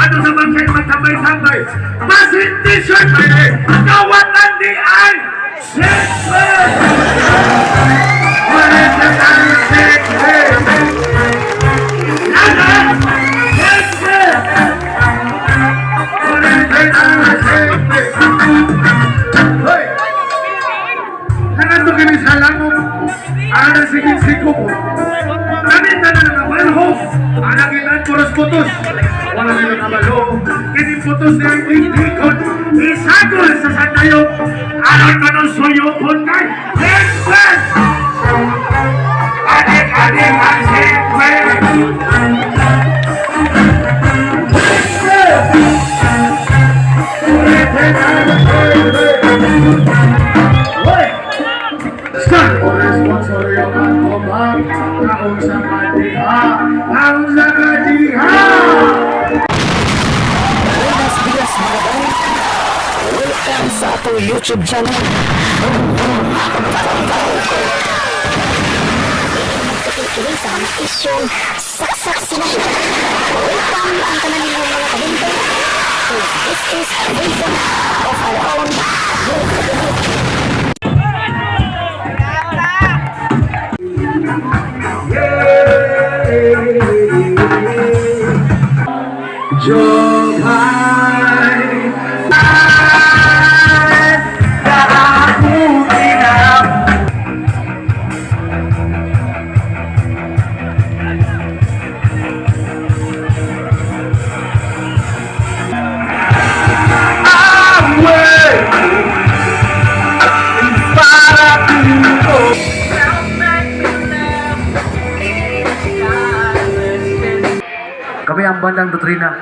Ato sa bangkay magtambay-tambay. Basin t-shirt ay kawatan di ay siyempre! Wala ang siyempre! Nana! Siyempre! Wala ang siyempre! Hoy! Nanganto kini sa langog, ana sige siko ko. Kami tanan nga balho, ana gilan puros putos. Wala nila kabalo, kini putos ni ang tiktikon, isagol sa sandayong, aron kanong suyokon kay Siyempre! Adik-adik ang siyempre! Hoy! Start! O responsorio ang tobang, kaon sa kadiha, kaon sa kadiha! Buenos dias, mga bay. Welcome sa atong YouTube channel. Kini sa mga isyong saksak sinabi. Welcome ang tanan ninyong mga kabinte. This is a vision of our own Jopay, Kami ang bandang Dotrina.